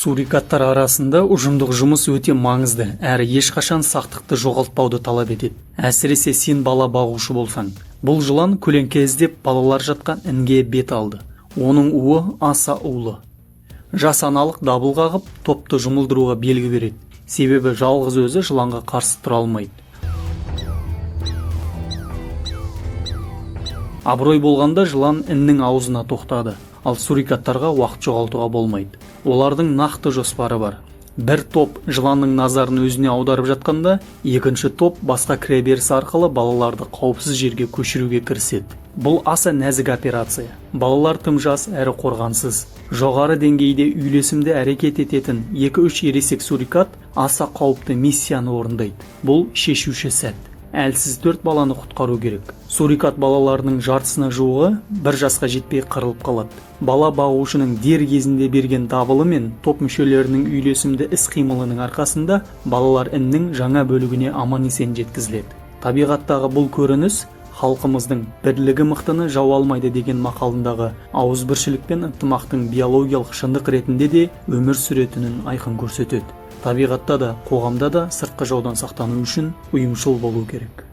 Сурикаттар арасында ұжымдық жұмыс өте маңызды әрі ешқашан сақтықты жоғалтпауды талап етеді. Әсіресе сен бала бағушы болсаң. Бұл жылан көлеңке іздеп, балалар жатқан інге бет алды. Оның уы аса улы. Жас аналық дабыл қағып, топты жұмылдыруға белгі береді, себебі жалғыз өзі жыланға қарсы тұра алмайды. Абырой болғанда, жылан іннің аузына тоқтады. Ал сурикаттарға уақыт жоғалтуға болмайды. Олардың нақты жоспары бар. Бір топ жыланның назарын өзіне аударып жатқанда, екінші топ басқа кіреберіс арқылы балаларды қауіпсіз жерге көшіруге кіріседі. Бұл аса нәзік операция. Балалар тым жас әрі қорғансыз. Жоғары деңгейде үйлесімді әрекет ететін 2-3 ересек сурикат аса қауіпті миссияны орындайды. Бұл шешуші сәт. Әлсіз төрт баланы құтқару керек. Сурикат балаларының жартысына жуығы 1 жасқа жетпей қырылып қалады. Бала бағушының дер кезінде берген дабылы мен топ мүшелерінің үйлесімді іс-қимылының арқасында балалар іннің жаңа бөлігіне аман-есен жеткізіледі. Табиғаттағы бұл көрініс халқымыздың «бірлігі мықтыны жау алмайды» деген мақалындағы ауызбіршілік пен ынтымақтың биологиялық шындық ретінде де өмір сүретінін айқын көрсетеді. Табиғатта да, қоғамда да сыртқы жаудан сақтану үшін ұйымшыл болу керек.